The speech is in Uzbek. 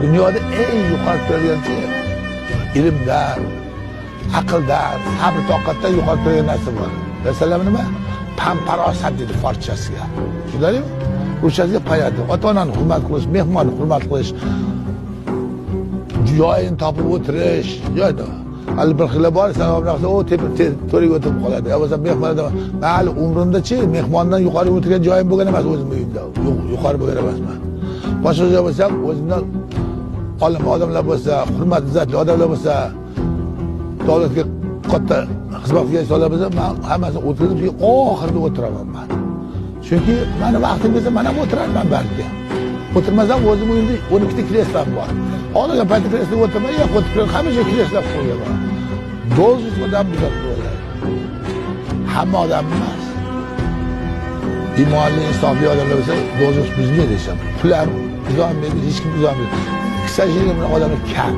Dunyoda eng yuqori turadiganchi ilmdan, aqldan, sabr toqatdan yuqori turgan narsa bor. Masalan nima? Pam-parosat deydi forschasiga. Tushundingmi? Ruschasiga payat. Ota-onani hurmat qilish, mehmonni hurmat qilish, joyini topib o'tirish, joyda. Hali bir xili bor, sen narsa o tepa to'riga o'tirib qoladi. Yo bo'lmasa mehmonda man hali umrimda-chi mehmondan yuqori o'tirgan joyim bo'lgan emas o'zimni uyimda. Yuqori bo'lgan emasman. Boshqa joy bo'lsa ham o'zimdan olim odamlar bo'lsa, hurmat izzatli odamlar bo'lsa, davlatga katta xizmat qilgan insonlar bo'lsa, man hammasini o'tirib, keyin oxirida o'tiraman man. Chunki mani vaqtim kelsa, man ham o'tirarman balki. O'tirmasam o'zim uyimda 12 ta kreslom bor. Xohlagan paytda kresloga o'tirmay, yo'q o'tirib, hamisha kreslo qo'yaman. Должность odam buzadi bo'ladi. Hamma odam emas. Iymonli, insofli odamlar bo'lsa, должность buzmaydi hech ham. Pul ham buzolmaydi, hech kim buzolmaydi. К сожалению, bunaqa odamlar kam.